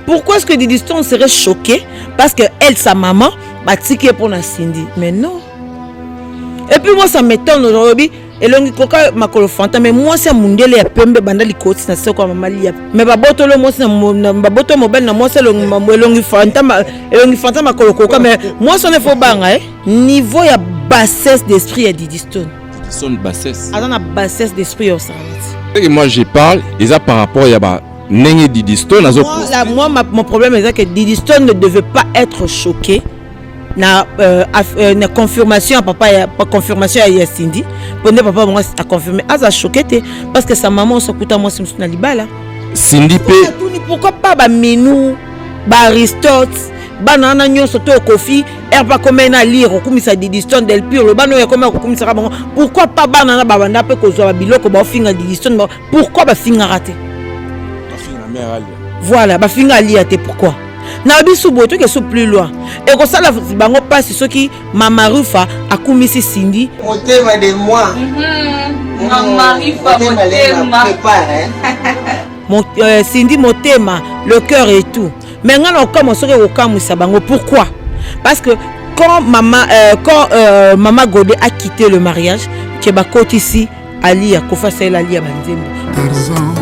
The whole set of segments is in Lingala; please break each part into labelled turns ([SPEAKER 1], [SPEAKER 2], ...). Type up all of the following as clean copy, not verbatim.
[SPEAKER 1] Pourquoi est-ce que Didi Stone serait choqué parce que elle, sa maman, batiki ye mpo na Cindy? Mais non. Et puis moi, ça m'étonne aujourd'hui. Elongi koka makolo fanta, mais mwasi ya mundele ya pembe banda likoti na seko ya mama Lia, mais babotolo mwasi na babotolo mobali na mwasi elongi fanta, elongi fanta makolo koka, mais mwasi wana efo banga niveau ya bassesse d'esprit ya Didi Stone.
[SPEAKER 2] Didi Stone bassesse.
[SPEAKER 1] Aza na bassesse d'esprit ya osala.
[SPEAKER 2] Que moi je parle eza par rapport ya ba ndenge Didi Stone azo
[SPEAKER 1] Moi, là, moi mon problème est que Didi Stone ne devait pas être choqué na confirmation ya papa, ya confirmation ya Cindy, mpo nde papa bango aconfirme, aza choqué te parce que sa maman osokuta mwasi mosusu na libala.
[SPEAKER 2] Cindy mpe.
[SPEAKER 1] Atuni pourquoi pas baminu, baAristote, bana wana nyonso to Kofi ere bakoma na lire okumisa Didi Stone Del Pire, bana oyo akoma kokumisaka bango, pourquoi pas bana na babanda mpe kozwa babiloko baofinga Didi Stone? Pourquoi bafingaka te? Voilà, bafinga Alia te, pourquoi? Na biso boye toke so plus loin, ekosala bango mpasi soki Mama Rufa akumisi Cindy.
[SPEAKER 3] Motema de moi.
[SPEAKER 4] Mama Rifa motema.
[SPEAKER 3] Prépare, hein.
[SPEAKER 1] Cindy motema, le cœur et tout. Mais nga na okamwa soki ekokamwisa bango. Pourquoi? Parce que quand mama Godé a quitté le mariage, ke bakotisi Alia, Kofi asalela Alia banzembo.
[SPEAKER 5] Tarzan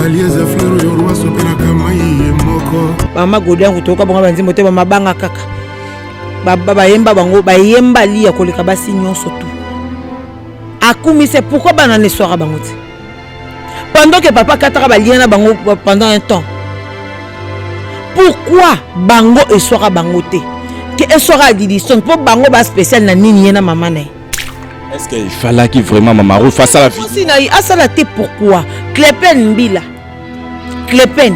[SPEAKER 5] alieza fleur oyo roi asopelaka mai ye moko.
[SPEAKER 1] Mama Godé yango toyoka bango banzembo te, bamabanga kaka bayemba bango, bayemba Alia koleka basi nyonso tu akumise. Pourquoi bana na eswaka bango te pendant que papa akataka balia na bango pendant un temps? Pourquoi bango eswaka bango te ke eswaka ya Didi Stone? Mpo bango baspécial na nini, ye na mama na ye?
[SPEAKER 2] Est-ce qu'il fallaki vraiment Mama Rufa asala
[SPEAKER 1] video? Mwasi na ye asala te, pourquoi? Clepen Mbila, Clepen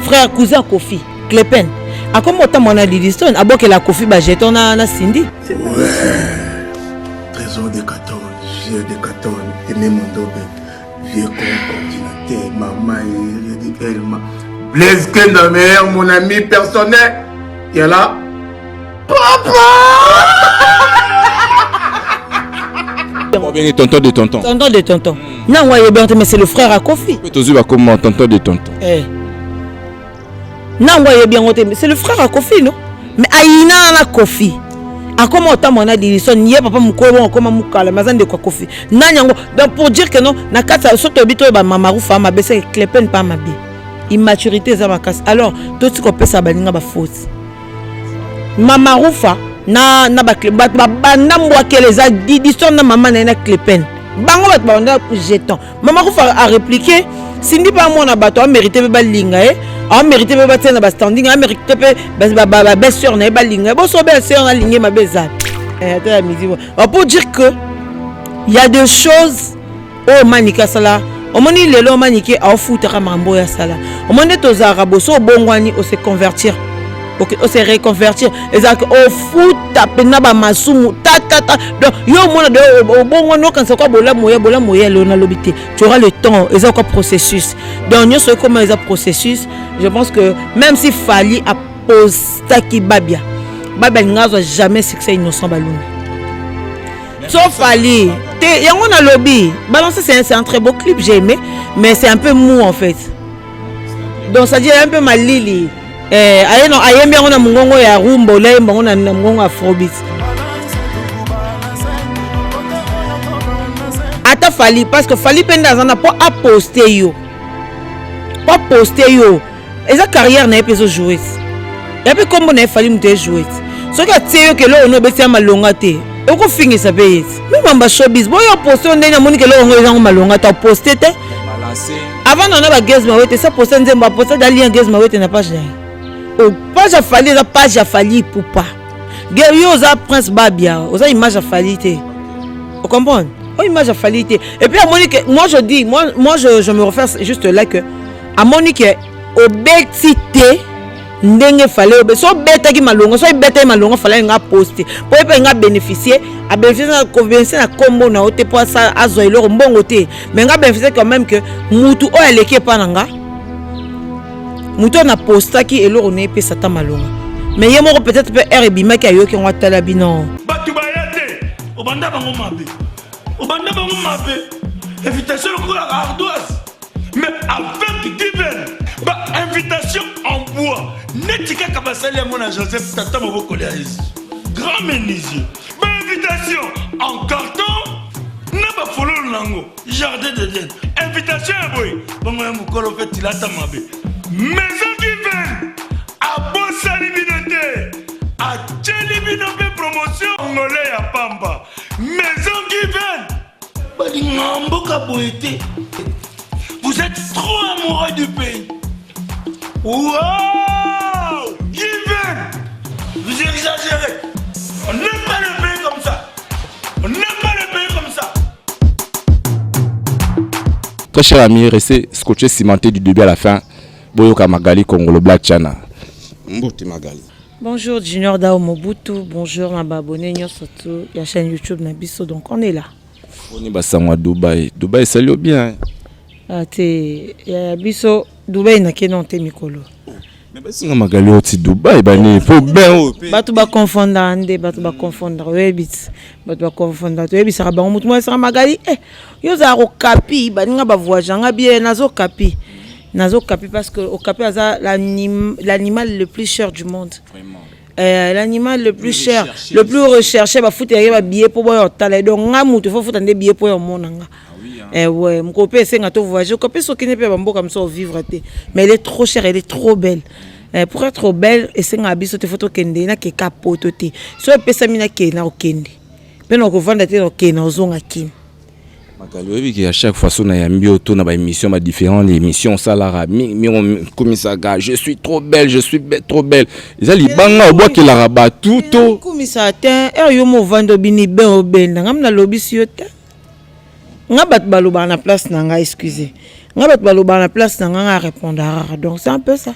[SPEAKER 1] frère cousin Kofi, Clepen akomi otambola na Didi Stone, abokela Kofi bajeton na Cindy.
[SPEAKER 5] Ouais. Trésor de 14, vieux de 14, Aimé Mondobe, vieux con coordinateur, maman, Elma. Blaise Kenda, meilleur, mon ami personnel. Il est là. Papa!
[SPEAKER 2] Obenge tonton de tonton.
[SPEAKER 1] Tonton de tonton nango ayebi te, mais c'est le frère à Kofi.
[SPEAKER 2] Mpe tozwi bakoma tonton de tonton.
[SPEAKER 1] Eh. Nango ayebi yango te, mais c'est le frère à Kofi, non? Mais ayina na Kofi, akoma otambola na Didi Stone, ye papa mokolo bongo akoma mokala, mais aza ndeko ya Kofi nani yango. Donc pour dire que non, na kati ya so toyebi toyeba Mama Rufa mabe, seke Clepen pa mabe, immaturité eza makasi. Alors toti kopesa baninga bafaute. Mama Rufa na bato babanda mbwakele eza Didi Stone na mama na ye na Clepen, bango bato babanda jeton. Mama Rufa arépliqué Cindy mpe amona bato amérité mpe balinga ye, amérité mpe batia na bastanding, amérité mpe babelle-sœur na ye balinga ye. Boso belle-sœur nalingi ye mabe eza ata ya midi. Pour dire que y a des choses oyo Manike asala, omoni lelo Manike aofutaka makambo oyo asala. Omoni nde tozalaka boso, obongwani, ose convertir, ose reconvertir, ezalaka ofuta mpena bamasumu tatata. Donc yo omona de obongwani, okanisa kwa bolamu oya, bolamu oya lelo, nalobi te, tu auras le temps, eza kwa processus. Donc nyonso ekoma eza processus. Je pense que même si Fally apostaki Babia, Babia alinga azwa jamais succès. Innocent Balungi so Fally te, yango nalobi balancer. C'est un très beau clip, j'ai aimé, mais c'est un peu mou en fait. Donc ça dit un peu malili. Aye no ayembi yango na mongongo ya rumba, olia ayembi yango na mongongo ya afrobeat. Ata Fally, parce que Fally mpe nde aza na mpo aposte yo, mpo aposte yo, eza carrière na ye mpe ezojoue ti ya mpe nkombo na ye. Fally moto ejoue ti soki atie yo keloko no obeti ya malonga te, okofingisa mpe ye ti me mamba showbiz boyo oposte yo. Ndenge namoni keloko ngo ezango malonga te, oposte te avant nana bagaz mawete sa poste nzembo, aposte da lien Gaz Mawete na page na ye. Page ya Fally eza page ya Fally Ipupa. Yo oza Prince Babia, oza image ya Fally te, ocomprendre? Oyo image ya Fally te. Et puis amoni ke moi je dis, moi je me réfère juste là que amoni ke obeti te ndenge Fally obe. So obetaki malonga, so ebetaki malonga, Fally nga poste mpo ye mpe nga bénéficier, abénéficie na nkombo na yo te mpo azwa eloko mbongo te, mais nga bénéficie quand même que mutu oyo aleki epa na nga, mutu oyo napostaki eloko na ye epesa ata malonga. Mais ye moko peut-être mpe aire ebimaki, ayoki yango, atala bino.
[SPEAKER 6] Bato baya te, obanda bango mabe, obanda bango mabe, invitation lokola ardoise, mais avec Given, ba invitation en bois. Basali yango na Joseph, tata mobokoli ya Yesu. Grand menuisier. Ba invitation en carton na bafololo nango jardin d'Eden. Invitation ya boye bongo ya mokolo mpe tilata mabe. Maison Given abosani bino te, atieli bino mpe promotion ngole ya pamba. Maison Given balingaka mboka boye te. Vous êtes trop amoureux du pays. Wow! Given! Vous exagérez. On n'aime pas le pays comme ça. On n'aime pas le pays comme ça.
[SPEAKER 2] Très cher ami, restez scotché, cimenté du début à la fin. Boyoka Magali Kongolo Black Chana. Mbote Magali.
[SPEAKER 1] Bonjour Junior Dao Mobutu, bonjour na ba abonné nyonso tout ya chaîne YouTube na biso, donc on est là.
[SPEAKER 2] Boni basango ya Dubaï. Dubaï esali yo bien.
[SPEAKER 1] Ah te ya biso Dubaï nake non te mikolo.
[SPEAKER 2] Mais basinga Magali oti Dubaï bani po ben oyo pe.
[SPEAKER 1] Bato ba confondaka nde, bato ba confondaka, oyebi ti. Bato ba confondaka, toyebisaka bango motu moko esaka Magali, eh yo ozala kokapi, baninga ba voyage nga bien nazo kapi. Nazo kapi parce que okapi aza l'animal le plus cher du monde.
[SPEAKER 2] Vraiment.
[SPEAKER 1] L'animal le plus cher, le plus recherché, bafuta ye ba billet po boya otala. Donc nga mutu faut futa nde billet po ya omona nga. Eh ouais, moko pe esenga to voyager, ko pe soki ne pe ba mboka mosusu vivre te. Mais elle est trop chère, elle est trop belle. Pour être belle, esenga biso te faut tokende na keka poto te. So epesami na ke na okende. Pe na kovanda te na okende na ozonga Kin.
[SPEAKER 2] Magali oyebi ke à chaque fois so nayambi yo to na ba émission ba différentes émissions osalaka mingi okomisaka je suis trop belle, je suis trop belle, eza libanga obwakelaka bato to
[SPEAKER 1] Kumisa te, ere yo mo ovandi obini ben obenda nga nalobisi yo te. Nga bato balobaka na place na nga, excuse nga, bato balobaka na place na nga, nga répondaka, donc c'est un peu ça.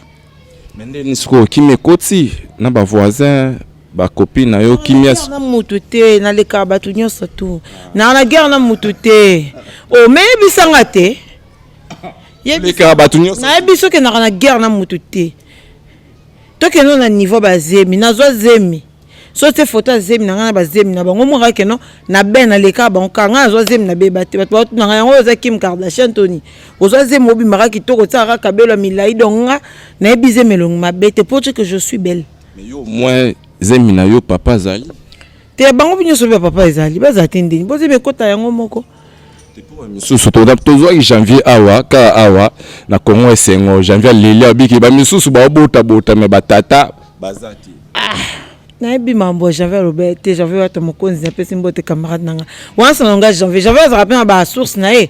[SPEAKER 2] Mais ndeni sikoyo kimia ekoti na bavoisin, bacopine na yo, kimia?
[SPEAKER 1] Na mutu te, nalekaka bato nyonso tu naa na guerre na mutu te. O me yebisanga te.
[SPEAKER 2] Lekaka bato nyonso.
[SPEAKER 1] Nayebi soki naka na guerre na mutu te. Tokende na niveau bazemi, nazwa zemi so te, foto ya zemi na ngai na bazemi na bango moko keno na ben nalekaka bango kaka. Ngai nazwa zemi na beba te. Bato batuna ngai yango, oyo eza Kim Kardashian toni ozwa zemi, obimaka kitoko, otiaka kabelo ya milai. Donc nga nayebi zemi elongi mabe te, po que je suis belle.
[SPEAKER 2] Mais yo au moins zemi na yo papa azali.
[SPEAKER 1] Te, bango nyonso mpe papa ezali, bazala te ndeni bozemi ekota yango moko.
[SPEAKER 2] Misusu tozwaki janvier awa kaka awa na Congo esengo. Janvier aleli abiki, bamisusu baobotabota me batata baza te.
[SPEAKER 1] Nayebi mambo ya Janvier aloba te. Janvier wata mokonzi, napesi mbote camarade na nga wana sana nga. Janvier, Janvier azalaka mpe na basource na ye,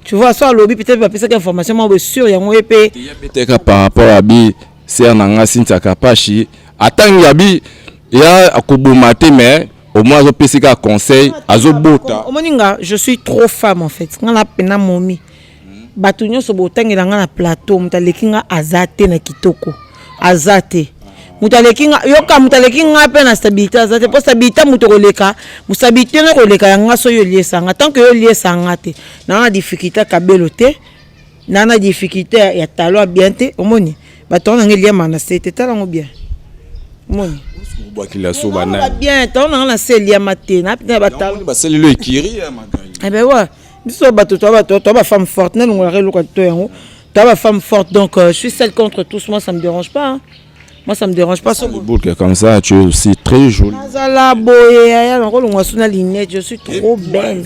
[SPEAKER 1] tu vois. So alobi, peut-être bapesaki information moko boye sur yango ye mpe.
[SPEAKER 2] Beteka par rapport abi ser na nga Cynthia Kapashi, atangi abi ya akoboma te, mais au moins azopesi kaka conseil, azobota.
[SPEAKER 1] Omoni nga, je suis trop femme en fait. Nga na pena momi bato nyonso botangela nga na plateau, moto aleki nga aza te na kitoko, aza te moto aleki nga. Yoka, moto aleki nga mpe na stabilité aza te, mpo stabilité moto koleka, stabilité no koleka ya nga. So yo oliesa nga, tant que yo oliesa nga te, naa na difficulté ya kabelo te, naa na difficulté ya talo ya bien te. Omoni bato wana, nga eliamaka na se te, tala yango bien, omoni.
[SPEAKER 2] Obwakila so bana.
[SPEAKER 1] Bien, talo na nga na se eliama te, na na batalo.
[SPEAKER 2] Basaleli ekiri ya Magali.
[SPEAKER 1] Eh ben ouais, biso bato toa bato, toa bafemme forte, nalongolaka eloko to yango, toa bafemme forte. Donc je suis seule contre tous, moi ça me dérange pas, hein. Moi ça me dérange pas. So
[SPEAKER 2] Boule comme ça, tu es aussi très jolie.
[SPEAKER 1] Nazala boye yaya, nakolongwa so na lunette, je suis trop belle,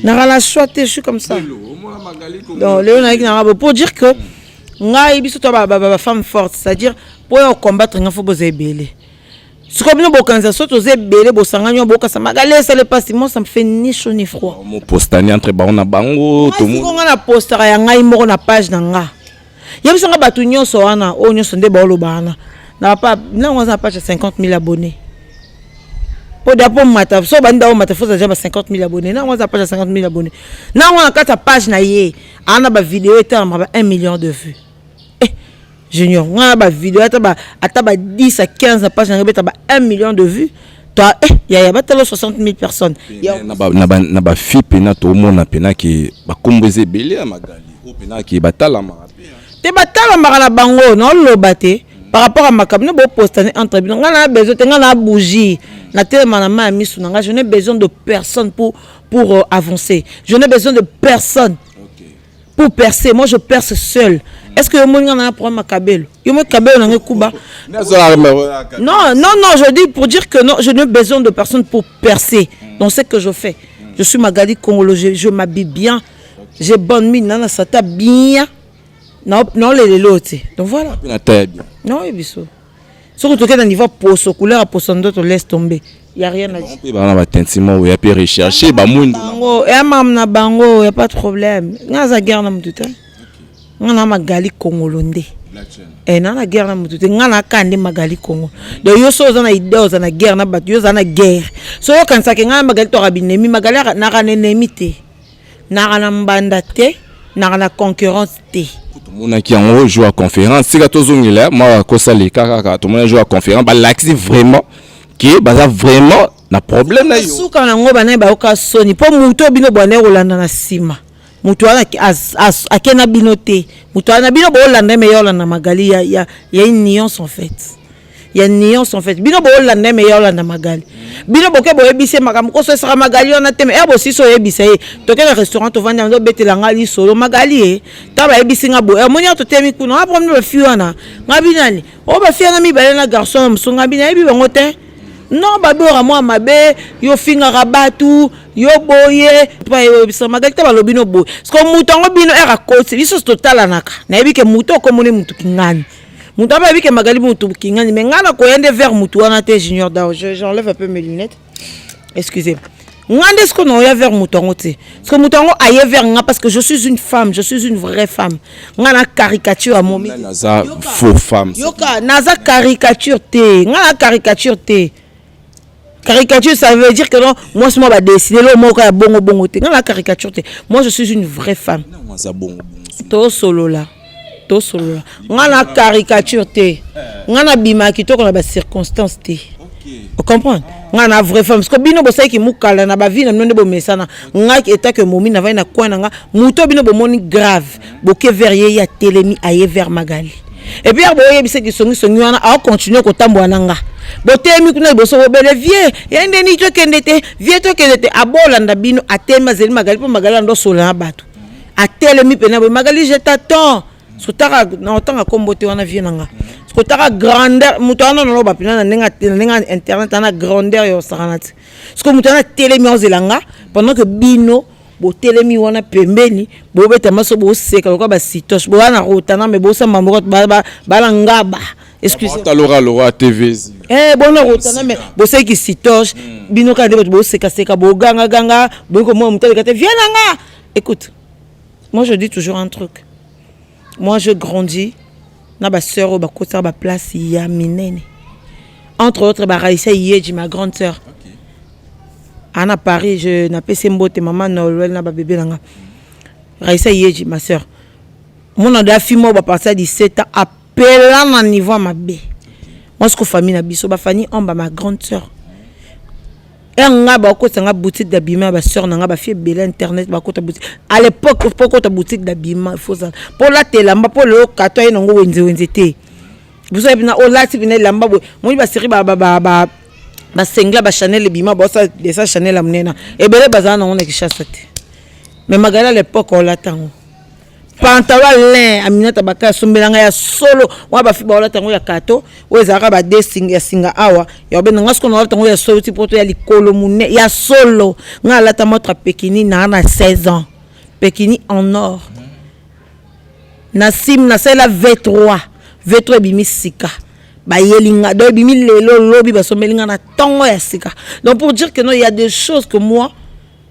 [SPEAKER 1] naka na choix te, je suis comme ça. Donc lelo nayaki nanga boye pour dire que ngai biso toa bafemme forte, c'est-à-dire po ya kocombattre nga, fo boza ebele. Sikoyo bino bokanisa so toza ebele, bosangani wa bokasa Magali esala epasi. Moi ça me fait ni chaud ni froid.
[SPEAKER 2] Mopostani entre bango na bango.
[SPEAKER 1] Siko nga na postaka ya ngai moko na page na nga. Yebisanga bato nyonso wana oyo nyonso nde baoloba wana na pa nango aza na page ya 50 000 abonnés, po da po mata so bandi da mata, faut aza ba 50 000 abonnés. Nango aza page ya 50 000 abonnés, nango na kati ya page na ye aa na bavideo etalamaka ba 1 million de vues. Eh Junior, nga na bavideo ata ba 10 à 15 na page na ngai, beta ba 1 million de vues to eh yaya, batala 60 000 personnes.
[SPEAKER 2] Na bafi mpena tomona mpena ke bakombo eza ebele ya Magali oyo mpena ke batalamaka mpe.
[SPEAKER 1] Te, batalamaka na bango, naoloba te par rapport à makambo no bopostane entre bino. Ngai na besoin te, ngai na bougie natelema na mai ya miso na ngai. Je n'ai besoin de personne pour avancer, je n'ai besoin de personne pour percer. Moi je perce seul. Est ce que yo moni nga na problème ya kabelo? Yo moni kabelo na nga ekuba? Non, non, non, je dis pour dire que non, je n'ai besoin de personne pour percer dans ce que je fais. Je suis Magali Kongolo, je m'habille bien, j'ai bonne mine, nana sata bien. Non, non, les lots. Donc voilà. Non, et biso. Soki tokei na niveau poso, couleur ya poso ndoto, laisse tomber, y a rien à dire.
[SPEAKER 2] Mpe bana batentiment oyo ya mpe recherche bamwindu.
[SPEAKER 1] Bango ya mamu na bango, ya pas de problème. Nga aza guerre na mutu te. Nga na Magali Kongolo nde. Eh, na na guerre na mutu te. Nga na ka nde Magali Kongo. Donc yo so oza na idée, oza na guerre na bato, yo oza na guerre. So yokanisaka nga na Magali toka binemi. Magali naka na ennemi te, naka na mbanda te, naka na concurrence te.
[SPEAKER 2] Tomonaki yango jour ya conférence. Sika tozongela mwa kosaleka kaka, tomonaki jour ya conférence, balakisi vraiment ke baza vraiment na problème na yo.
[SPEAKER 1] Suka nango, banaye bayoka soni mpo motu oyo bino bwana kolanda na nsima, motu wana ake na bino te. Motu wana bino boolanda, me ye olanda Magali. Ya une nuance en fait, ya nuance en fait. Bino boolanda ye, me ye olanda Magali. Bino boke boyebisi ye makambo kososaka Magali wana te. Me ere bosisi oyebisa ye, toke na restaurant, tovandi yango, obetela nga lisolo Magali. Ye ntango bayebisi nga boye, omoni awa totemi kuna, nga problème bafi wana, nga binani oyo bafi wana mibale na garçon na mosu, nga bina yebi bango te. Non, babora mwa mabe, yo fingaka bato, yo boye oyebisa Magali te, balobi no boye. Parce que moto yango bino ere akoti biso totalanaka, nayebi ke moto okomoni motu kingani, moto abayebi ke Magali motu kingani. Mais ngai nakoya nde vers motu wana te. Junior Dao, j'enlève un peu mes lunettes, excusez nga. Nde sikoyo naoya vers moto yango te, parce que moto yango aye vers nga, parce que je suis une femme, je suis une vraie femme. Nga na caricature ya momi.
[SPEAKER 2] Naza faux femme.
[SPEAKER 1] Yoka, naza caricature te. Nga na caricature te. Caricature, ça veut dire que non, mwasi moko badessine lo moko ya bongo bongo te. Nga na caricature te. Moi, je suis une vraie femme.
[SPEAKER 2] Aza bongo.
[SPEAKER 1] Tosolola, tosolola. Nga na caricature te. Nga na bima kitoko na bacirconstance te. Ocomprendre? Nga na vraie femme. Parce que bino bosalaki mokala na bavie na bino nde bomesana. Ngai etake momi, navai na coin na nga. Moto bino bomoni grave, boke vers ye, ye atelemi, aye vers Magali. Et puis ya boyebisaki songisongi wana, aocontinue kotambola na nga. Botelemi kuna liboso, bobele vie ya ndeni, tokende te vie, tokende te. Abolanda bino, atelemi, azeli Magali mpo Magali ando osola na bato. Atelemi pena boye: "Magali, je t'attends." Sotaka na otanga kombo te wana, vie na nga. Kotaka grandeur moto wana, naloba mpena na ndenge internet ana grandeur ya osakana te. Parce que moto wana atelemi, ozela nga, pendant que bino botelemi wana pembeni, bobeta maso, boseka lokola basitoche, boya na rotana, me bosamba moko bala ngaba. Excusez.
[SPEAKER 2] Lora Lora TV.
[SPEAKER 1] Eh, bona rotana, me boseki sitoche. Bino kaka nde bato bosekaseka, bogangaganga, boyi komona moto aleka te. Vie na nga, écoute, moi je dis toujours un truc: moi je grandis na basœur oyo bakotaka baplace ya minene, entre autres baraisa Yeji, ma grande sœur ana Paris. Je napesi mbote mama Noël na babebe na nga. Raisa Yeji, ma sœur, mona da fi moko baparti ya 17 ans, apela na niveau ya mabe. Moi siko famille na biso bafani omba, ma grande sœur ere nga bakotisa nga boutique d'habillement ya basœur na nga, bafie ebele internet bakota boutique. À l'époque, po kota boutique d'habillement, il faut zala mpo olata elamba, mpo lelo kato aye nango wenzewenze te. Biso yebi na olati mpena elamba boye, moni basérie basengla, bachanel ebima, baosala desa Chanel ya monene ebele, bazala nango na Kinshasa te. Mais Magali à l'époque olata yango, pantalon lin Aminata Baka asombelanga ya solo wana. Bafi baolata yango ya kato oyo ezalaka bade ya singa awa ya obenda. Nga sikoyo naolata yango ya solo ti poto ya likolo monene ya solo. Nga alata montre ya Pekini naa na 16 ans, Pekini en or na sim. Nasalela V3. V3 ebimi sika, bayeli nga, donc ebimi lelo lobi, basombeli nga na ntongo ya sika. Donc pour dire que non, il y a des choses que moi,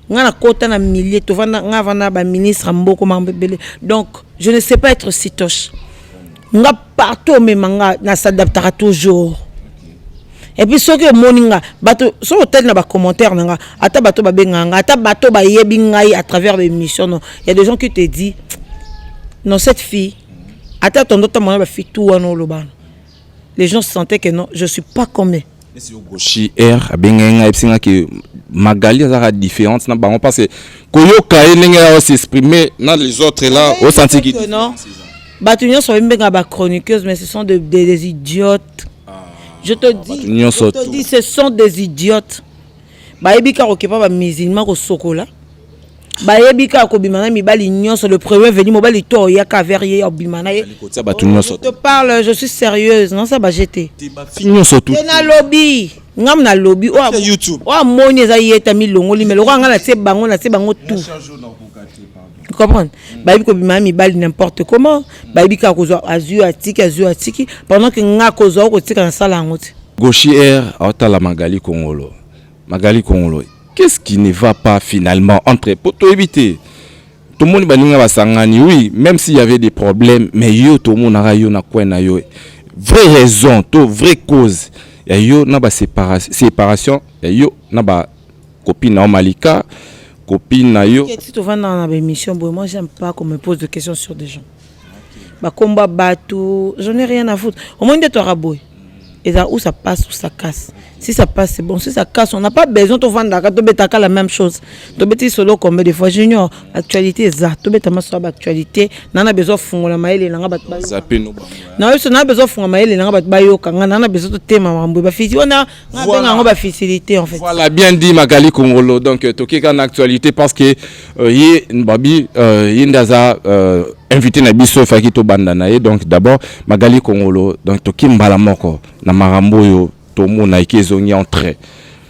[SPEAKER 1] nga nakota na milieu, tovanda, nga avanda baministre ya mboko, makambo ebele. Donc je ne sais pas être sitoche. Nga partout omema nga, nas'adaptaka toujours. Et puis soki omoni nga, bato soki otali na bacommentaire na nga, ata bato babengaka nga, ata bato bayebi ngai à travers l'émission, non, il y a des gens qui te dit: "Non, cette fille, ata tondo tamona bafille tout wana olobana." Les gens sentaient que non, je suis pas comme eux.
[SPEAKER 2] Esi ogoshi r abengai ngai, ayebisi nga ke Magali azalaka différente na bango, parce que koyoka ye ndenge ya s'exprimer na les autres là, osantiki.
[SPEAKER 1] Non, bato nyonso babengaka bachroniqueuse, mais ce sont des idiotes, je te dis.
[SPEAKER 2] Nyonso.
[SPEAKER 1] Je te dis, ce sont des idiotes. Bayebi kaka okepa bamusulman kosokola. Bayebi kaka kobima na mibali nyonso. Le premier venu, mobali to oyaka vers ye, obima na ye.
[SPEAKER 2] Kotia bato nyonso.
[SPEAKER 1] Je te parle, je suis sérieuse. Non, ça bajete.
[SPEAKER 2] Te, bafille nyonso tu.
[SPEAKER 1] Te, nalobi, ngam nalobi oyo
[SPEAKER 2] YouTube.
[SPEAKER 1] Oyo amoni eza ye ta milongoli, mais lokola nga natie bango, natie bango tout, comprendre. Bayebi kobima na mibali n'importe comment. Bayebi kaka kozwa, azwi oyo atiki, azwi oyo atiki, pendant que nga kozwa oyo kotika, nasala yango te.
[SPEAKER 2] Gauchi R aotala Magali Kongolo. Magali Kongolo, qu'est-ce qui ne va pas finalement entre po toyebi te? Tomoni baninga basangani, oui, même s'il y avait des problèmes, mais yo tomonaka yo na coin na yo. Vraie raison to vraie cause ya yo na baséparation ya yo na bacopine na yo, Malika, copine na yo?
[SPEAKER 1] Si tovanda na baémission boye, moi j'aime pas qu'on me pose de questions sur des gens, bakomba bato, je n'ai rien à foutre. Omoni nde toaka boye, eza où ça passe ou ça casse. Si ça passe, c'est bon. Si ça casse, on n'a pas besoin. Tovandaka, tobetaka la même chose, tobeti solo combien de fois, Junior? Actualité eza, tobeta maso ya baactualité. Nana besoin fungola mayele nanga, bato bayoka.
[SPEAKER 2] Zape no bango.
[SPEAKER 1] Na biso na besoin fungola mayele nanga, bato bayoka nga. Nana besoin totema makambo bafisi wana, nga benga yango bafutilité en fait.
[SPEAKER 2] Voilà, bien dit Magali Kongolo. Donc, toke en actualité parce que ye babi ye nde aza invité na biso, faki tobanda na ye. Donc d'abord Magali Kongolo, donc toki mbala moko na makambo oyo tomona eke ezongi entre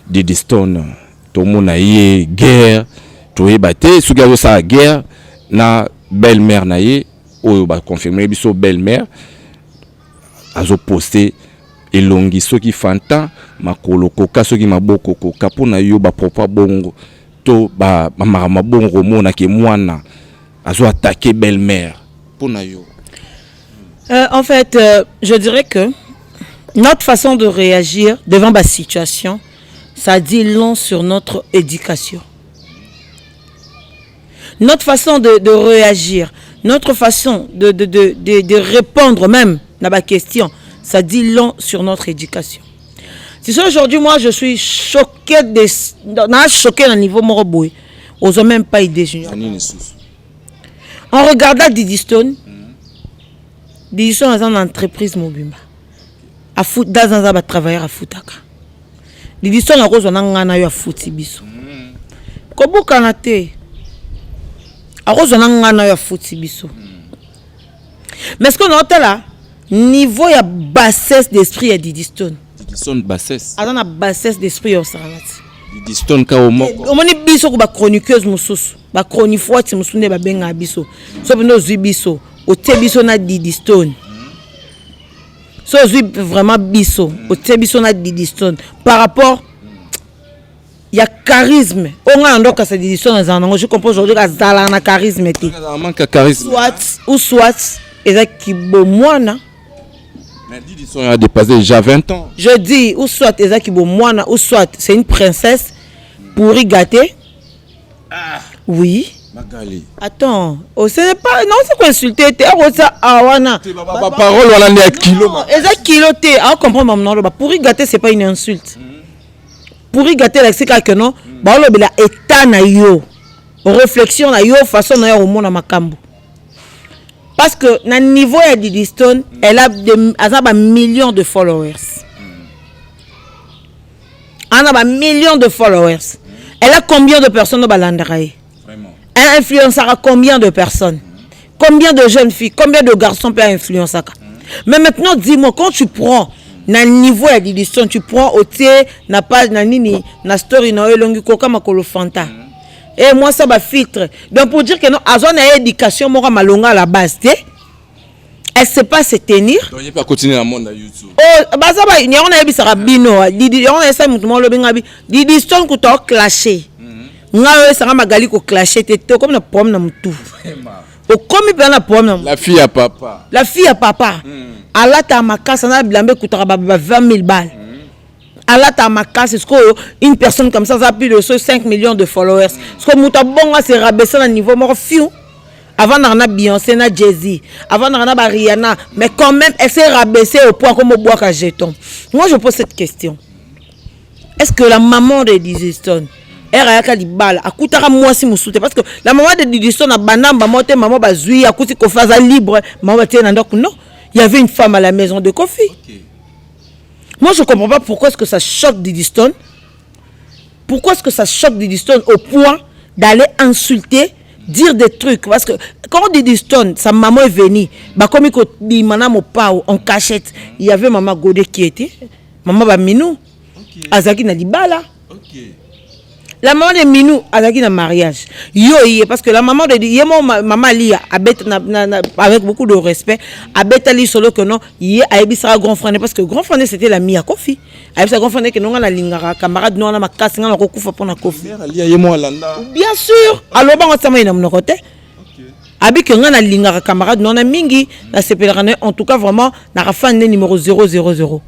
[SPEAKER 2] Didi Stone. Tomona ye guerre, toyeba te soki azosala guerre na belle mère na ye oyo baconfirme biso. Belle mère azoposte elongi soki Fanta, makolo koka, soki maboko koka. Mpona yo, bapropos bongo to bamakambo bongo, komonake mwana azo attaquer belle mère, mpona yo?
[SPEAKER 1] En fait, je dirais que notre façon de réagir devant ma situation, ça dit long sur notre éducation. Notre façon de réagir, notre façon de répondre même à ma question, ça dit long sur notre éducation. C'est ça, aujourd'hui, moi, je suis choqué, choqué d'un niveau moko boye. Ils même pas idée, Junior.
[SPEAKER 2] Nini susu?
[SPEAKER 1] En regardant Didi Stone, Didi Stone aza na entreprise mobimba, daza aza batravailleur, afutaka. Didi Stone akozwa na ngai na yo, afuti biso, kobukana te. Akozwa na ngai na yo, afuti biso. Mais ce que naotala niveau ya bassesse d'esprit ya Didi Stone.
[SPEAKER 2] Didi Stone bassesse?
[SPEAKER 1] Aza na bassesse d'esprit ya osakana ti.
[SPEAKER 2] Didi Stone kao moko.
[SPEAKER 1] Omoni biso ko bachroniqueuse mosusu, bachronifoiti mosusu nde babengaka biso. So mpenza ozwi biso, otie biso na Didi Stone, so ozwi vraiment biso, otie biso na Didi Stone, par rapport ya charisme oyo ngai na ndokasa Didi Stone azala nango, je comprends aujourd'hui azalaka na charisme te.
[SPEAKER 2] Azala manque ya charisme.
[SPEAKER 1] Soit ou soit eza kibomwana.
[SPEAKER 2] Mais Didi Stone a dépassé déjà 20 ans.
[SPEAKER 1] Je dis, ou soit eza kibomwana, ou soit c'est une princesse pourri gâtée. Ah. Oui.
[SPEAKER 2] Magali.
[SPEAKER 1] Attends, oh, ce n'est pas, non, c'est quoi insulter te akosa awana.
[SPEAKER 2] Baparole wana nde ya kilo.
[SPEAKER 1] Eza kilo te, acomprendre mamu naloba. Pourri gâté, c'est pas une insulte. Pourri gâté elakisi kaka que non, baolobela état na yo, réflexion na yo, façon na yo komona makambo. Parce que na niveau ya Didi Stone, elle a des, aza ba millions de followers, ana ba millions de followers. Elle a combien de personnes oyo balandaka ye? Elle influencera combien de personnes, combien de jeunes filles, combien de garçons peut influencer? Mais maintenant, dis-moi, quand tu prends na niveau ya Didi Stone, tu prends, otie na page na nini, na story na yo, elongi koka, makolo Fanta et moi ça bafiltre. Donc pour dire que non, azwa na ye éducation moko malonga à la base te, elle sait pas se tenir.
[SPEAKER 2] Donc ye mpe akontinue na monde na YouTube.
[SPEAKER 1] Oh, baza ba yango nayebisaka bino Didi, yango nayebisaka motu moko olobi nga bi Didi Stone kuta oclashe ngai oyo esanga Magali koclashe te, te okomi na problème na motu, okomi mpenza na problème na
[SPEAKER 2] La fille ya papa.
[SPEAKER 1] La fille ya papa alataka makasi na bilamba ekutaka ba 20 000 balles, alataka makasi. Sikoyo une personne comme ça aza plus de so 5 millions de followers. Sikoyo moto abongo ase rabaisse na niveau moko fiu, avandaka na Beyoncé, na Jay-Z, avandaka na baRihanna, mais quand même elle s'est rabaissée au point comme obwaka jeton. Moi je pose cette question: est-ce que la maman de Didi Stone ere ayaka libala, akutaka mwasi mosusu te? Parce que la maman de Didi Stone abanda mama te, mama bazwi, akuti Kofi aza libre, mama batie na ndako. Non, il y avait une femme à la maison de Kofi. Moi je comprends pas pourquoi est-ce que ça choque Didi Stone, pourquoi est-ce que ça choque Didi Stone au point D'aller insulter, dire des trucs, parce que quand Didi Stone, sa maman est venue, bakomi kobima na mopao en cachette, il y avait maman Godé qui était maman baminou. Azalaki na libala. La maman de Minou azalaki na mariage. Yo ye, parce que la maman de ye mo maman Lia abet na, avec beaucoup de respect, abetali solo que non, ye ayebisaka grand frère, parce que grand frère, c'était l'ami ya Kofi. Ayebisaka grand frère que non, nga nalingaka camarade no wana makasi, nga nakokufa mpona Kofi.
[SPEAKER 2] Mère Alia ye mo alanda.
[SPEAKER 1] Bien sûr, alobango nsama ye na monoko te abi ke nga nalingaka camarade no wana mingi, nasepelaka na ye, en tout cas vraiment naka fan ne numéro 000.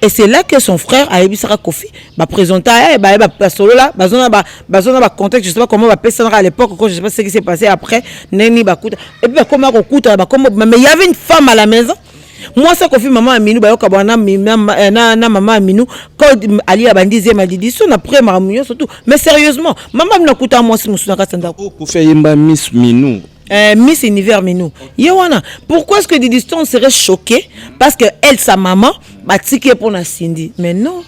[SPEAKER 1] Et c'est là que son frère ayebisaka Kofi, baprésenta ye, baye basolola, bazona bacontexte, je sais pas comment bapesanaka à l'époque, je sais pas ce qui s'est passé après, ndenge bakuta et puis bakoma kokutana, bakoma. Mais il y avait une femme à la maison, mwasi Kofi, mama ya Minu. Bayoka bwana na mama ya Minu quand Ali abandi zema Didi so na après makambo nyonso tout. Mais sérieusement, mama bino akuta mwasi mosusu na kati ya ndako.
[SPEAKER 2] Kofi ayemba Miss Minou.
[SPEAKER 1] Miss Univers Minou ye wana. Pourquoi est-ce que Didi Stone serait choqué? Parce que elle, sa maman, batiki ye mpona Cindy? Mais non.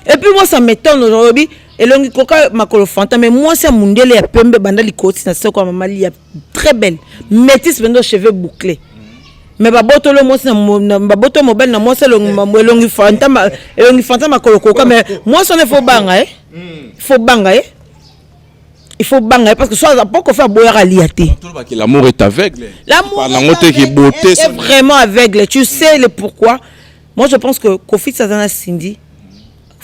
[SPEAKER 1] Et puis moi, ça m'étonne aujourd'hui, elongi koka makolo fanta, mais mwasi ya mundele ya pembe banda likoti na soko ya mama Lia, très belle, métisse mpenza, cheveux bouclés, mais babotolo mwasi na babotolo mobali na mwasi elongi fanta, elongi fanta, makolo koka. Mais mwasi wana, il faut banga ye, il faut banga ye, il faut banga ye, parce que so mpo Kofi aboyaka Alia te.
[SPEAKER 2] L'amour est aveugle.
[SPEAKER 1] L'amour est vraiment aveugle. Tu sais le pourquoi? Moi, je pense que Kofi aza na Cindy.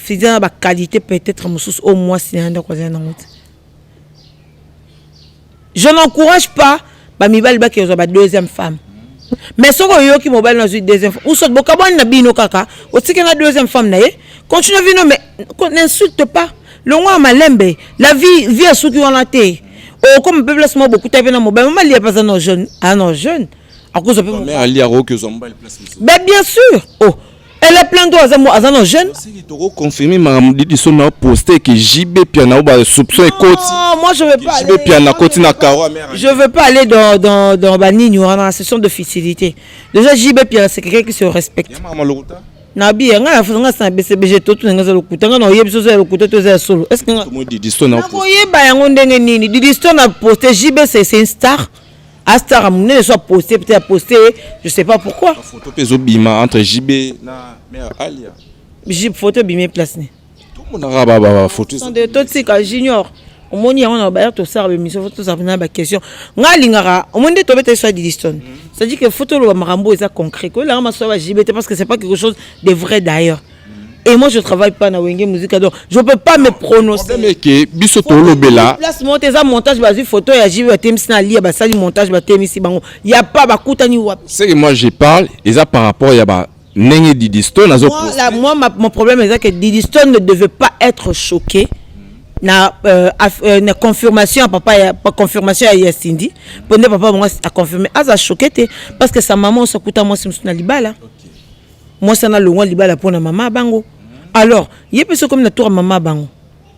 [SPEAKER 1] Cindy na baqualité peut-être mosusu oyo mwasi na ye ndako aza nango te. Je n'encourage pas bamibali bakezwa ba deuxième femme, mais soki oyoki mobali nazwi deuxième femme, ou soit bokabwani na bino kaka, otiki na deuxième femme na ye, continue vino, mais n'insulte pas. Longwa ya malembe, la vie, vie esuki wana te. Okoma mpe place moko bokuta mpe na mobali. Mama Lia mpe aza na jeune, aza na jeune, akozwa mpe.
[SPEAKER 2] Mais Ali akoki ozwa mobali place mosusu.
[SPEAKER 1] Mais bien sûr, oh, elle est plein d'eau, aza aza na jeune.
[SPEAKER 2] Soki tokoconfirme makambo Didi so na poste ke JB Piana oyo basoupçon ekoti.
[SPEAKER 1] Non, moi, je veux pas.
[SPEAKER 2] JB Piana koti na karo.
[SPEAKER 1] Je veux pas aller dans banini wana, ce sont de futilité. Déjà, JB Piana, c'est quelqu'un qui se respecte.
[SPEAKER 2] Makambo lokuta.
[SPEAKER 1] Nabi ngai nga na BCBG, totuna nga eza lokuta, nga na oyebi so eza ya lokuta to eza ya solo. Est ce que
[SPEAKER 2] Tomo Didi so na
[SPEAKER 1] nakoyeba yango ndenge nini? Didi Stone a posté JB, c'est une star, a star ya monene, so aposte, peut-être aposte, je sais pas pourquoi.
[SPEAKER 2] Photo mpe ezobima entre JB na mère Alia.
[SPEAKER 1] Photo ebimi place ne?
[SPEAKER 2] Tomonaka bafoto.
[SPEAKER 1] Totika junior, omoni yango na baya tosala bémission, faut tozala na baquestion. Ngai alingaka, omoni nde tobeta biso ya Didi Stone, c'est-à-dire que faut toloba makambo eza concret, koyelanga maso ya ba JB te, parce que c'est pas quelque chose de vrai d'ailleurs. Et moi, je travaille pas na Wenge Musique, donc je peux pas me prononcer.
[SPEAKER 2] Problème ke biso tolobela.
[SPEAKER 1] Place moko te, eza montage. Bazwi photo ya JB, batemisi na Lia, basali montage, batemisi bango. Ya pas bakutani wapi?
[SPEAKER 2] Ce que moi je parle eza par rapport ya ba ndenge Didi Stone azo
[SPEAKER 1] Moi, là, moi mon problème est que Didi Stone ne devait pas être choqué na confirmation ya papa, ya pa confirmation ya Cindy, mpo nde papa bango aconfirme, aza choqué te, parce que sa maman osakuta mwasi mosusu na libala, mwasi ana longwa libala mpona mama bango. Alors ye mpe soki omi na tour ya mama bango,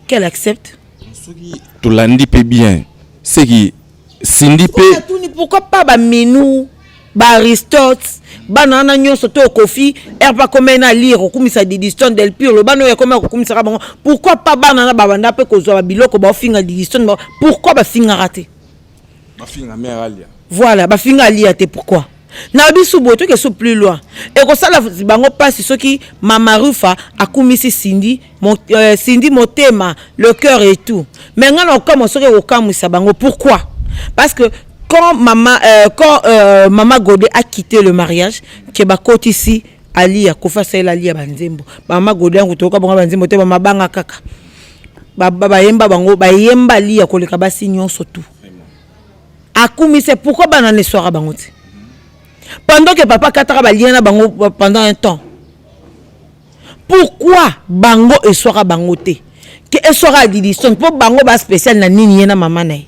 [SPEAKER 1] qu'elle accepte.
[SPEAKER 2] Soki tolandi mpe bien, seki Cindy mpe
[SPEAKER 1] Atuni pourquoi pas baminou, baaristote, bana wana nyonso to Kofi ere mpe akomai na lire kokumisa Didi Stone del Pire, bana oyo akomai kokumisaka bango, pourquoi pas bana wana babanda mpe kozwa babiloko baofinga Didi Stone? Pourquoi bafingaka te?
[SPEAKER 2] Bafinga mère Alia.
[SPEAKER 1] Voilà, bafinga Alia te, pourquoi? Na biso boye toke so plus loin, ekosala bango mpasi soki mama Rufa akumisi Cindy Cindy motema, le cœur et tout. Mais ngai na okamwa soki ekokamwisa bango. Pourquoi? Parce que quand mama Godé a quitté le mariage, ke bakotisi Alia, Kofi asalela Alia banzembo. Mama Godé yango toyoka bango banzembo te, bamabanga kaka bayemba bango, bayemba Alia koleka basi nyonso tu. Akumisa, pourquoi bana na eswaka bango te pendant que papa akataka balia na bango pendant un temps? Pourquoi bango eswaka bango te, ke eswaka ya Didi Stone? Mpo bango baspécial na nini, ye na mama na ye?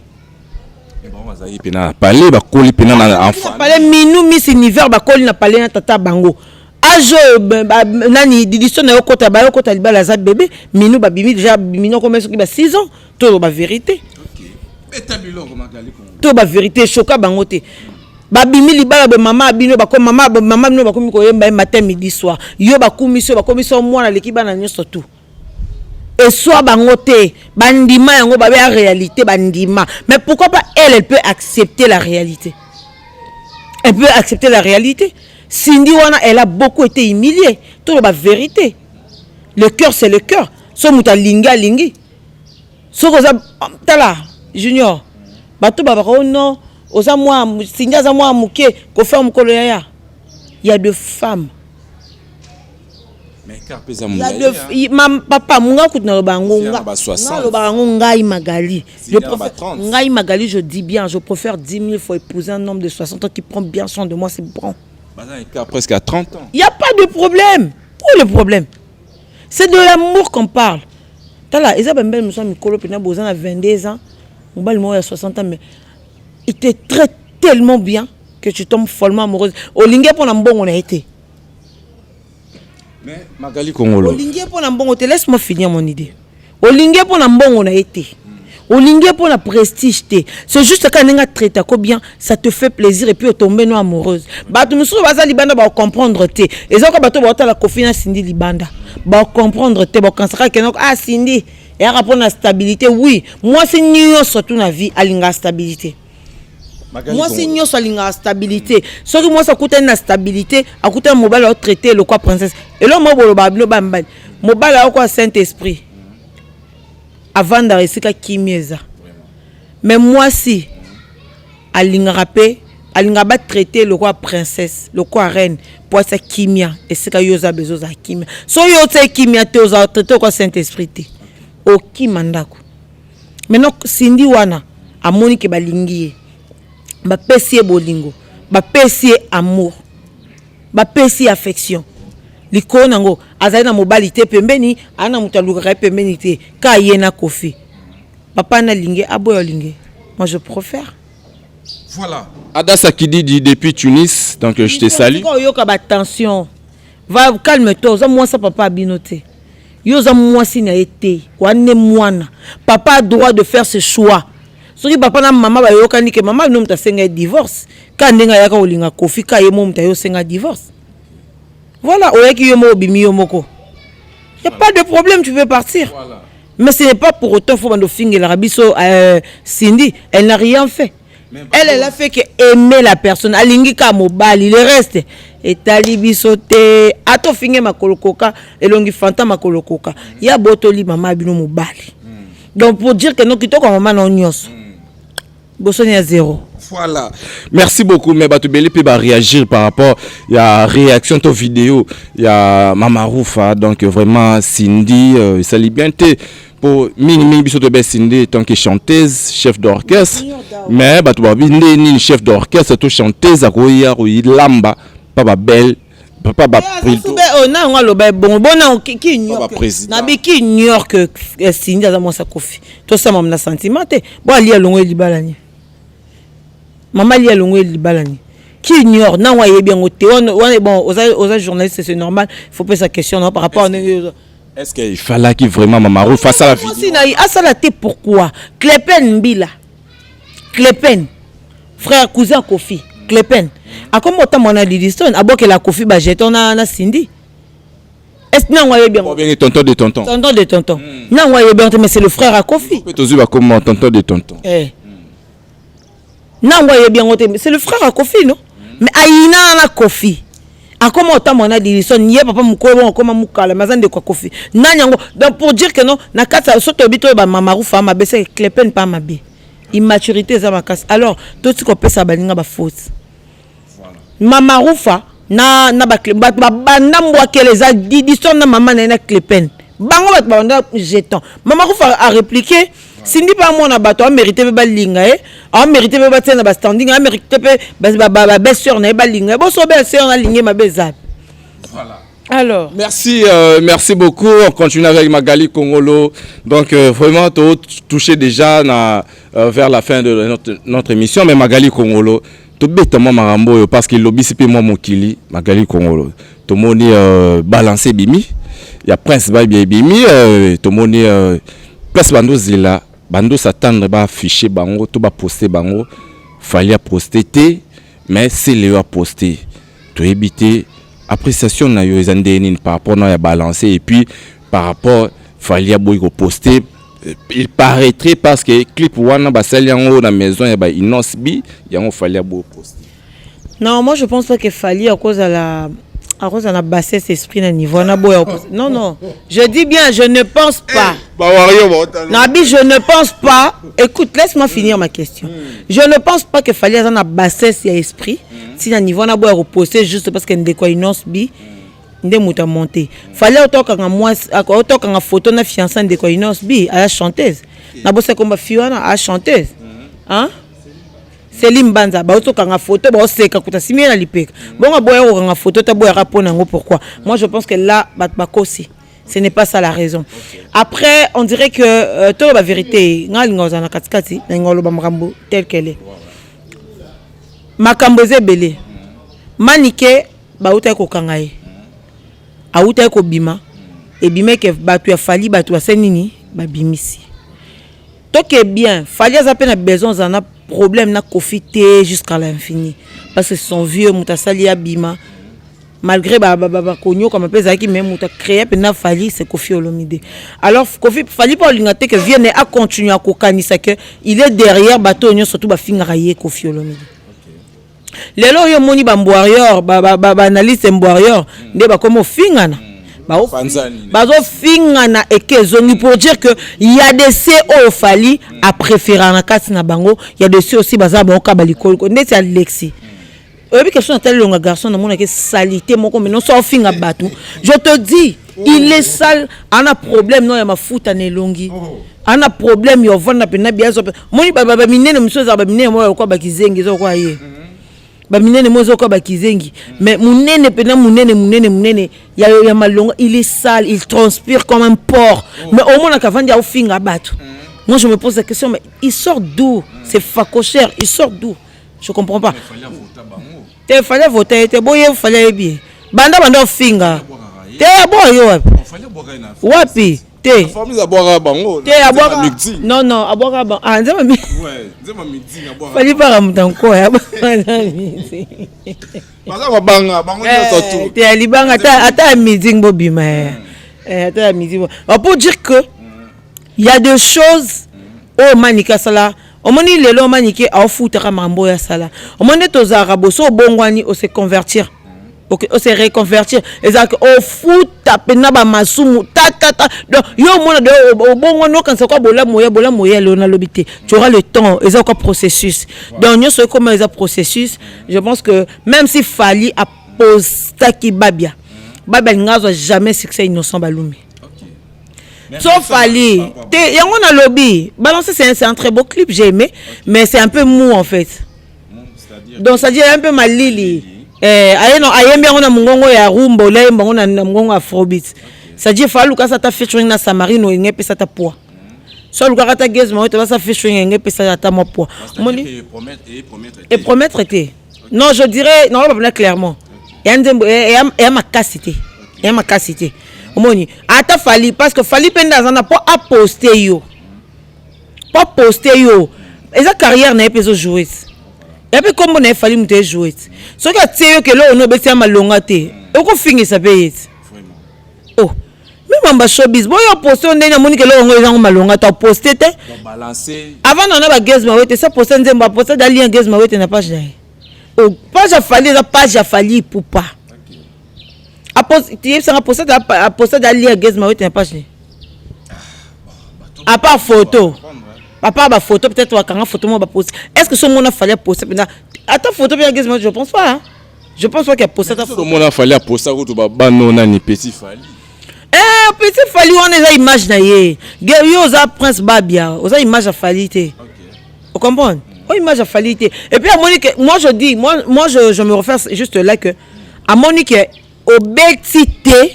[SPEAKER 2] Bango bazalaki mpena na palais, bakoli mpena na enfant.
[SPEAKER 1] Palais, Minou, Miss Univers, bakoli na palais na tata bango. Age oyo nani Didi Stone ayokota, bayokota libala, aza bébé. Minou babimi déjà, Minou akoma soki ba 6 ans. Toloba vérité, to bavérité eshoka bango te. Babimi libala boye, mama bino bako mama bino bakomi koyemba ye matin, midi, soir. Yo bakumisi yo, bakomisi yo mwana aleki bana nyonso tu. Eswa bango te, bandima yango, babe ya réalité, bandima. Mais pourquoi pas elle, elle peut accepter la réalité? Elle peut accepter la réalité. Cindy wana, elle a beaucoup été humiliée. Toloba vérité, le cœur, c'est le cœur. So moto alingi, alingi. Soki oza, tala Junior, bato babaka: "O non, oza mwa Cindy, aza mwa moke, Kofi mokolo." Yaya, il y a de femmes.
[SPEAKER 2] Mais écart mpe eza
[SPEAKER 1] Il y a
[SPEAKER 2] molai.
[SPEAKER 1] de ma papa munga kutu, naloba yango.
[SPEAKER 2] Nga
[SPEAKER 1] Nga
[SPEAKER 2] ba 60.
[SPEAKER 1] Naloba yango, ngai Magali, je
[SPEAKER 2] Nga ba
[SPEAKER 1] préfère
[SPEAKER 2] 30.
[SPEAKER 1] Ngai Magali, je dis bien, je préfère 10 000 fois épouser un homme de 60 ans qui prend bien soin de moi, c'est bon.
[SPEAKER 2] Baza écart presque à 30 ans.
[SPEAKER 1] Il y a pas de problème. Où est le problème? C'est de l'amour qu'on parle. Tala, eza bambele mosusu ya mikolo mpena, boza na 22 ans, mobali moko ya 60 ans, mais il te traite tellement bien que tu tombes follement amoureuse. Olingi mpo na mbongo na ye te.
[SPEAKER 2] Mais Magali Kongolo,
[SPEAKER 1] Olingi ye mpo na mbongo te. Laisse-moi finir mon idée. Olingi ye mpo na mbongo na ye te, olingi ye mpo na prestige te. C'est juste kaka ndenge atraitako bien, ça te fait plaisir et puis otombe no amoureuse. Bato mosusu baza libanda, bakocomprendre te. Eza ko bato baotala Kofi na Cindy libanda, bakocomprendre te, bakanisaka kende: "Ah, Cindy eyaka mpo na stabilité." Oui, mwasi nyonso tu na vie alingaka stabilité.
[SPEAKER 2] Magali
[SPEAKER 1] Mwasi
[SPEAKER 2] Kongolo.
[SPEAKER 1] nyonso alingaka stabilité. Soki mwasi akutani na stabilité, akutani mobali aotraite lokwa princesse, eloko moko bolobaka bino bamibali, mobali aokoa saint esprit avandaka esika kimia eza. Mais mwasi alingaka mpe, alingaka batraite lokwa princesse, lokwa reine, po atia kimia esika yo oza. Bezo ozala kimia. So yo otia kimia te, ozala traité lokwa saint esprit te, okima ndako. Maintenant, Cindy wana amoni ke balingi ye, bapesi ye bolingo, bapesi ye amour, bapesi ye affection. Likolo nango, azali na mobali te pembeni, aza na moto alukaka ye pembeni te, ka ye na Kofi. Papa nalingi, aboya olingi, moi je préfère.
[SPEAKER 2] Voilà, Adassa Kididi depuis Tunis, donc je te salue.
[SPEAKER 1] Sika oyoka batension, va, calme toi. Oza mwasi papa abino te, yo oza mwasi na ye te, wane mwana. Papa a droit de faire ce choix. Soki papa na mama bayokani ke mama bino moto asenga ye divorce, ka ndenge ayaka kolinga Kofi, ka ye mo moto aye osenga divorce, voilà, oyaki yo moko, obimi yo moko, y a pas de problème, tu peux partir.
[SPEAKER 2] Voilà.
[SPEAKER 1] Mais ce n'est pas pour autant faut bando fingelaka biso. Cindy, elle n'a rien fait. Elle, elle a fait que aimer la personne. Alingi ka mobali, le reste etali biso te. Ata ofinge makolo koka, elongi fanta makolo koka ya botoli mama bino mobali. Donc pour dire que no kitoko ya mama na nyonso bosoni ya zéro.
[SPEAKER 2] Voilà. Merci beaucoup. Mais bato ebele peut réagir par rapport. Il y a réaction to vidéo. Il y a Mama Roufa. Donc vraiment Cindy, ça bien été. Pour mingi mingi biso to be Cindy en tant que chanteuse, chef d'orchestre. Mais bato ba nde nini, chef d'orchestre to chanteuse akoya koyilamba pa ba belle papa ba
[SPEAKER 1] Sube oyo na yango aloba ebongo bona ki ignore
[SPEAKER 2] Ba président.
[SPEAKER 1] Nabi ki ignore que Cindy aza mwasi Kofi. Tosama na sentiment te. Bo alia alongo libala ni mama, alia alongo libala ni qui ignore nango, ayebi yango te. Wana bon, oza journaliste, c'est normal, il faut pesa question non par rapport à ndenge.
[SPEAKER 2] Est-ce qu'il fallait qu'il vraiment Mama Roufa ça la vidéo?
[SPEAKER 1] Mwasi na ye asala te. Pourquoi Clepen Mbila, Clepen frère cousin Kofi, Clepen akomi otambola na Didistone, abokela Kofi bajeton na Cindy? Est nango ayebi yango?
[SPEAKER 2] Bien, tonton de tonton.
[SPEAKER 1] Tonton de tonton, nango ayebi yango te, mais c'est le frère à Kofi.
[SPEAKER 2] Peut tozu ba comment tonton de tonton.
[SPEAKER 1] Eh. Nango ayebi yango te, mais c'est le frère à Kofi, non? Mais ayina na Kofi, akoma otambola na Didistone, ye papa mokolo bongo akoma mokala, mais aza ndeko ya Kofi nani yango. Donc pour dire que non, na kati ya so toyebi, toyeba Mama Rufa mabe se Clepen pa mabe, immaturité eza makasi. Alors toti kopesa baninga bafaute. Mama Rufa na bato babanda mbwakele eza Didistone na mama na ye na Clepen. Bango bato babanda jeton. Mama Rufa arépliqué Cindy mpe amona bato amérite mpe balinga ye, amérite mpe batia na bastanding, amérite mpe babelle sœur na ye balinga ye. Boso belle sœur nalingi ye mabe eza. Alors.
[SPEAKER 2] Merci, merci beaucoup. On continue avec Magali Kongolo. Donc, vraiment, tu touché déjà vers la fin de notre émission. Mais Magali Kongolo, tu bêtement marambo parce que lobi c'est moi mokili Magali Kongolo. Tomoni balancé bimi. Il y a Prince Baby bimi, tomoni place bando zela, bando s'attendre ba afficher bango, to ba poster bango. Fallait poster te, mais c'est Léo a posté. To éviter appréciation na yo eza ndenge nini par rapport na ya balancé et puis par rapport Fally aboyi koposte. Il paraîtrait parce que clip wana basali yango na maison ya ba Innoss'B, yango Fally aboyi poste.
[SPEAKER 1] Non, moi je pense pas que Fally à cause de la bassesse esprit na niveau na boya. Non, non, je dis bien, je ne pense pas. Nabi, je ne pense pas. Écoute, laisse-moi finir ma question. Je ne pense pas que Fally aza na bassesse ya esprit si na niveau na boya reposter juste parce que ndeko Innoss'B nde moto amonte. Fally otokanga mwasi, otokanga photo na fiancé ndeko Innoss'B, aya chanteuse na bosa komba fi wana, aya chanteuse, hein, Selim Banza. Baotokanga photo, baoseka kuta simi ye na lipeka. Bongo aboya kokanga photo ta boyaka mpo na yango. Pourquoi? Moi je pense que là bato bakosi, ce n'est pas ça la raison. Après, on dirait que toloba vérité, nga alinga ozala na katikati, nalinga oloba makambo tel qu'elle est. Makambo eza ebele. Manike bautaki kokanga ye, awutaki kobima, ebimeke bato ya Fally, bato basali nini, babimisi toke bien. Fally aza mpe na besoin ozala na problème na Kofi te jusqu'à l'infini, parce que son vieux, moto asali abima malgré bakonyokama mpe ezalaki, mais moto acréa mpenza Fally, c'est Kofi Olomide. Alors Kofi, Fally mpo alinga te ke vieux ne acontinue akokanisa ke il est derrière bato oyo nyonso tu bafingaka ye Kofi Olomide. Lelo oyo omoni bambwarrior, baanalyste mbwarrior nde bakomi ofingana, bazofingana eke ezongi pour dire que y a de ceux oyo Fally apréféra na kati na bango, y a de ceux aussi baza bango kaka balikolo ndeti Alexi. Oyebi question, natali elonga garçon, namonaki salité moko. Maintenant so ofinga bato, je te dis, il est sale, ana problème no ya mafuta na elongi, ana problème ya ovanda mpena biazo. Moni baminene mosusu ezala baminene moko lokola bakizengi, eza lokola ye, baminene mo ezokoka bakizengi, mais monene mpena, monene, monene, monene ya malonga. Il est sale, il transpire comme un porc, mais omonaka avandi aofinga bato. Moi je me pose la question, mais il sort d'où c'est facochère? Il sort d'où? Je comprends pas. Te, Fally vote ye te. Boye Fally ayebi ye banda banda ofinga te. Aboka ye wapi? Wapi te? Te, abwaka, non, non, abwaka. Ah, nzemba Fally paka moto ankoya, abwaka te ya libanga ata ya meeting bobima, ata ya meeting. Pour dire que y a des choses oyo Manike asala, omoni lelo Manike aofutaka makambo oyo asala. Omoni nde tozalaka boso, obongwani, ose convertir, ose reconvertir, ezalaka ofuta mpena bamasumu tatata. Donc yo omona de obongwani, okanisa kwa bolamu oya, bolamu oya. Lelo nalobi te, tu auras le temps, eza kwa processus. Donc nyonso ekoma eza processus. Je pense que même si Fally apostaki Babia, Babia alinga azwa jamais succès Innocent Balume. So Fally te, yango nalobi balancer. C'est un très beau clip, j'ai aimé, mais c'est un peu mou en fait. Donc c'est à dire un peu malili. Eh, aye no ayembi yango na mongongo ya rumba, olia ayemba yango na mongongo ya afrobeat. C'est à dire fa alukasa ata featuring na Samarino, enge epesa ata poids. So alukaka ata Gaz Mawete, basa featuring, enge epesa ata mwa poids. Omoni epromettre te. Non, je dirais naloba mpena clairement, eya nzembo eya makasi te, eya makasi te. Omoni ata Fally, parce que Fally mpe nde aza na mpo aposte yo, mpo aposte yo, eza carrière na ye mpe ezojoue ti ya mpe nkombo na ye. Fally moto ejoue ti soki atie yo kelo ono obeti ya malonga te, okofingisa mpe ye ti. Oh, me mamba showbiz boyo poste yo ndenge amoni kelo yango ezango malonga te, aposte te. Avant nana baGaz Mawete sa poste nzembo, aposte da lien Gaz Mawete na page na ye. Oh, page ya Fally eza page ya Fally Ipupa. Yebisanga, aposte da lien Gaz Mawete na page na ye, à part photo, à part bafoto, peut-être bakanga photo moko baposte. Est ce que so mona Fally aposte mpenza ata photo mpe ya Gaz Mawete? Je pense pas, hein. Je pense pas qu'il aposte ata.
[SPEAKER 2] Omona Fally aposta kutu babano nani, petit Fally.
[SPEAKER 1] Eh, petit Fally wana eza image na ye. Yo oza Prince Babia, oza image ya Fally te, ocomprendre? Oyo image ya Fally te. Et puis amoni que, moi je dis, moi je me réfère juste là que amoni que obeti te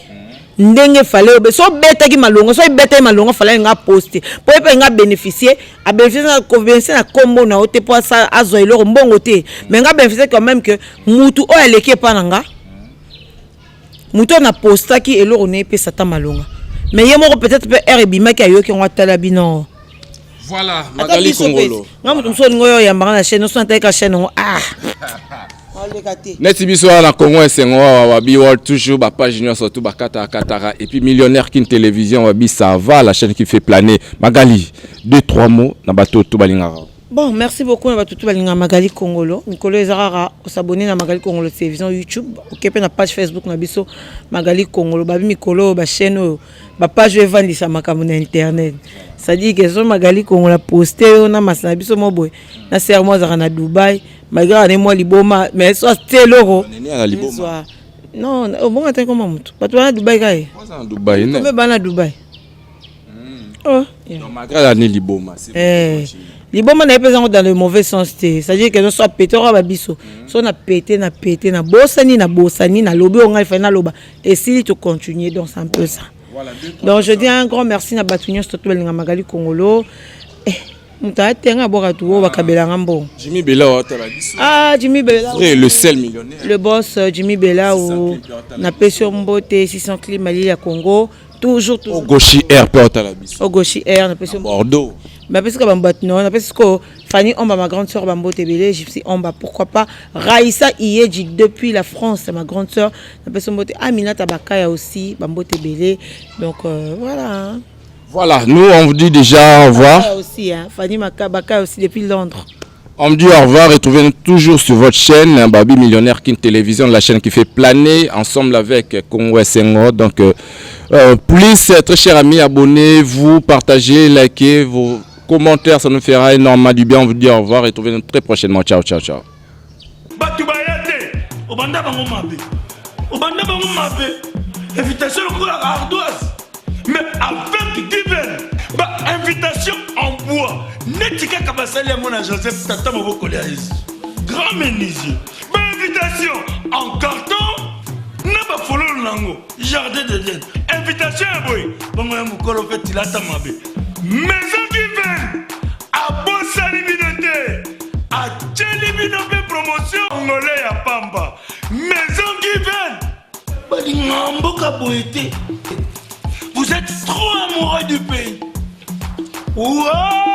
[SPEAKER 1] ndenge Fally obe. So obetaki malonga, so ebetaki malonga, Fally nga poste mpo ye mpe nga bénéficier, abénéficie na nkombo na yo te mpo azwa eloko mbongo te, mais nga bénéficie quand même que mutu oyo aleki epa na nga, mutu oyo napostaki eloko na ye epesa ata malonga. Mais ye moko peut-être mpe aire ebimaki, ayoki yango, atala bino.
[SPEAKER 2] Voilà, Magali Kongolo.
[SPEAKER 1] Nga moto mosusu olingi oyo oyambaka na chaîne oso, natalika chaîne yango, ah. Aleka te.
[SPEAKER 2] Neti biso wana na Congo esengo awa babi world toujours ba page nyonso tout bakataka kataka et puis Millionnaire Kin Télévision babi ça va, la chaîne qui fait planer. Magali, deux trois mots na bato tout balingaka.
[SPEAKER 1] Bon, merci beaucoup na bato tout balingaka Magali Kongolo. Mikolo eza kaka osabonner na Magali Kongolo Télévision YouTube, oke mpe na page Facebook na biso Magali Kongolo. Babi mikolo oyo bachaîne oyo bapage oyo evandisa makambo na internet, c'est-à-dire que so Magali Kongolo aposte oyo na masa na biso mo boye na sere mo azalaka na Dubai, malgré ane mwa liboma, mais so atie eloko.
[SPEAKER 2] Nene ala liboma.
[SPEAKER 1] Non, obonga te koma motu bato bana Dubai kaye.
[SPEAKER 2] Oza na Dubai ne.
[SPEAKER 1] Mpe bana Dubai. Oh, yeah.
[SPEAKER 2] Donc malgré la ne liboma, c'est
[SPEAKER 1] Eh, liboma na ye mpe ezango dans le mauvais sens te, c'est-à-dire que so apete oka babiso so na pete na pete na bosani na bosani nalobi oyo ngai fai naloba esili, to continuer. Donc c'est un peu ça. Donc je dis un grand merci na bato nyonso to balinga Magali Kongolo. Eh, moto atenga abwaka tu oyo bakabelanga mbongo.
[SPEAKER 2] Jimmy Bella otala biso.
[SPEAKER 1] Ah, Jimmy Bella.
[SPEAKER 2] Vrai, le seul millionnaire.
[SPEAKER 1] Le boss Jimmy Bella
[SPEAKER 2] 600
[SPEAKER 1] o
[SPEAKER 2] clips, otala.
[SPEAKER 1] Napesi yo mbote 600 clip malili ya Congo toujours, toujours.
[SPEAKER 2] Ogoshi R pe otala biso.
[SPEAKER 1] Ogoshi R, napesi yo.
[SPEAKER 2] Bordeaux.
[SPEAKER 1] Napesi ka bambato no, napesi ko Fanny Omba, ma grande sœur, bambote ebele. Gypsy Omba, pourquoi pas Raïssa Iyeji depuis la France, ma grande sœur, napesi mbote. Aminata Bakaya aussi, bambote ebele. Donc voilà, hein.
[SPEAKER 2] Voilà, nous on vous dit déjà au revoir.
[SPEAKER 1] Bakaya aussi, hein. Fanny Bakaya aussi depuis Londres.
[SPEAKER 2] On me dit au revoir et retrouvez-nous toujours sur votre chaîne, hein, Babi Millionnaire King Télévision, la chaîne qui fait planer ensemble avec Congo Sengo. Donc, plus, très chers amis, abonnez-vous, partagez, likez vos commentaires, ça nous fera énormément du bien. On vous dit au revoir et retrouvez-nous très prochainement. Ciao, ciao, ciao.
[SPEAKER 6] Bato baya te, obanda bango mabe, obanda bango mabe, invitation lokola ardoise, mais avec Given ba invitation en bois neti kaka basali yango na Joseph tata mobokoli ya Yesu, grand menuisier. Ba invitation en carton na bafololo nango jardin d'Eden. Invitation ya boye bongo ya mokolo mpe tilata mabe. Maison Given abosani bino te, atieli bino mpe promotion ngole ya pamba. Maison Given balinga mboka boye te. Vous êtes trop amoureux du pays. Wow!